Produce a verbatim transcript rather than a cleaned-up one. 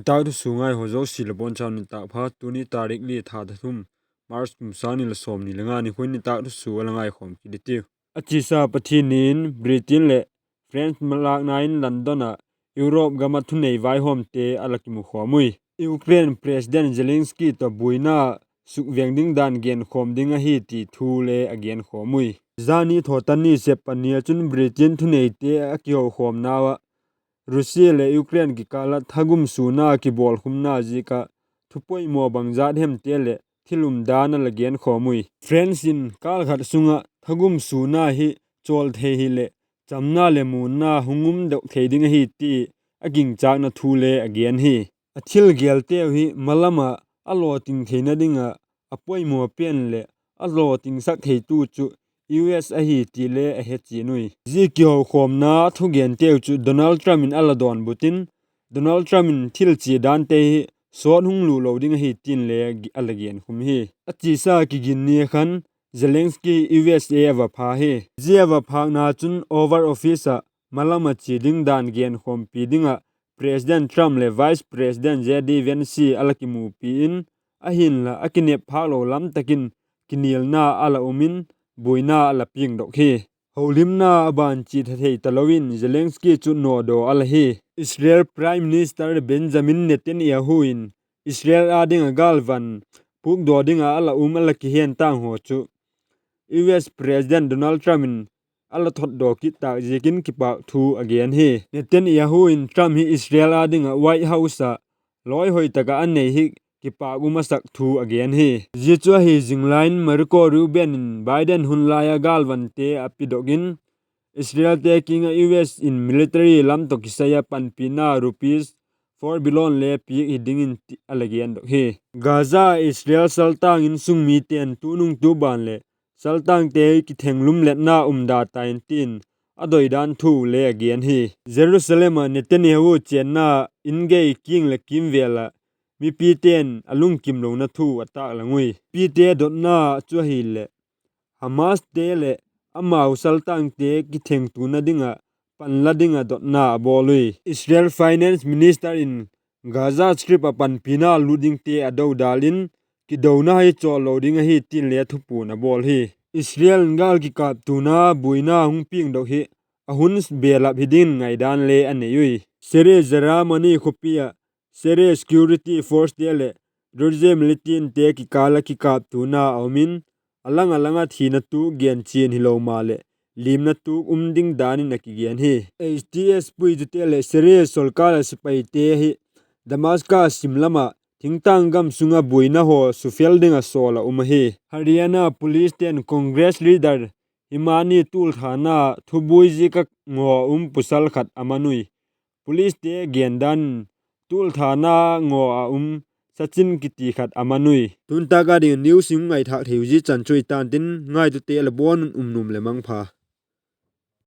Nitâk thusua ngai haw zosia la bawn chau nitâk pha. Tuni tarik li tha thum, March kum sâng ni leh sawmni le nga ni khun nitâk thusua la ngaikhawm kit i tiu. A chiasa Pathian ni in Britain leh France malâkna in London ah Europe gam ah thunei vaihawmte a la kimukhawm ui. Ukraine President Zelensky tawh buaina sukveng ding dan genkhawm ding ahi ti thu le a genkhawm ui. Zani thawtan ni sep pani ah chun Britain thuneite a kihokhawmnau ah Russia leh Ukraine kikâl ah thagum suna kibawlkhumna ziak ah thupoimaw bangzat hemte leh thil umdan a la genkhawm ui. France in kâl khat sung ah thagum suna hi chawl thei hileh chamna leh muanna hung umdok thei ding ahi ti a gingchâkna thu le a gen hi. A thil gelteu hi malam ah a lawting theina ding ah a poimaw pen leh a lawtingsak theitu chu U S ahi ti le a he chian ui. Zia kihokhawmna thugenteu chu Donald Trump in a la dawnbut in, Donald Trump in thil chia dante hi sawt hung lua lo ding ahi tin le a la genkhum hi. A chiasa Kiginni khan Zelensky U S A a va pha hi. Zia a va phâkna chun Oval Office ah malam ah chia ding dan genkhawmpi ding ah President Trump leh Vice President J D Vance a la kimupi in, ahinla a kinep phâk lo lam tak in kinialna a la um in, buaina a la piangdok hi. Holimna a ban chia tha thei talo in Zelensky chu nawdaw a la hi. Israel Prime Minister Benjamin Netanyahu in Israel â ding ah gâlvan pukdaw ding ah a la um a la kihen tâng haw chu U S President Donald Trump in a la thotdaw kit tâk ziakin kipâk thu a gen hi. Netanyahu in Trump hi Israel â ding ah White House ah lawihoi tak ah a nei hi kipâk um a sak thu a gen hi. Zia chu ahi zing lai in Marco Rubio in Biden hun lai ah gâlvante a pedok in, Israelte kiang ah U S in military lam tawh kisai ah panpina rupees four billion le piak hi dingin a la gendok hi. Gaza Israel saltâng insung mite'n tunung tu ban leh saltângte kithenglum letna um da ta in tin a doidan thu le a gen hi. Jerusalem ah Netanyahu chênna in gei kiang leh kîmvêl ah mipite'n a lungkimlona thu a tâklang ui. Mipite dotna chu ahileh Hamaste leh amau saltângte kithengtuana ding ah panla ding ah dotna a bawl ui. Israel Finance Minister in Gaza Strip ah panpina lut dingte a dodal in, kidona hi chawl lo ding ahi tin le thupuan a bawl hi. Israel in gâl kikâptuana buaina hung piangdok hi a hun belap hi dingin ngaidan le a nei ui. Syria Zaramani khawpi ah Syria Security Forcete leh Druze militante kikâl ah kikâptuana a um in, a lang a lang ah thina tuk genchian hilo maleh limna tuk um ding dan in a kigen hi. H T S puitute leh Syria sorkar ah sipaite hi Damascus sim lam ah thingtâng gam sung ah buaina haw sufel ding ah sawl a um ahi. Haryana policete'n Congress leader Himani tulthana thubuai ziak ah ngaw a um pasal khat a man ui. Policete gendan in tulthana ngaw a um Sachin kiti khat a man ui. Tuntâk a ding news hung ngaithâk thei uh zia chan chu i tan tin, ngaitute la bawn un um nuam leh mangpha.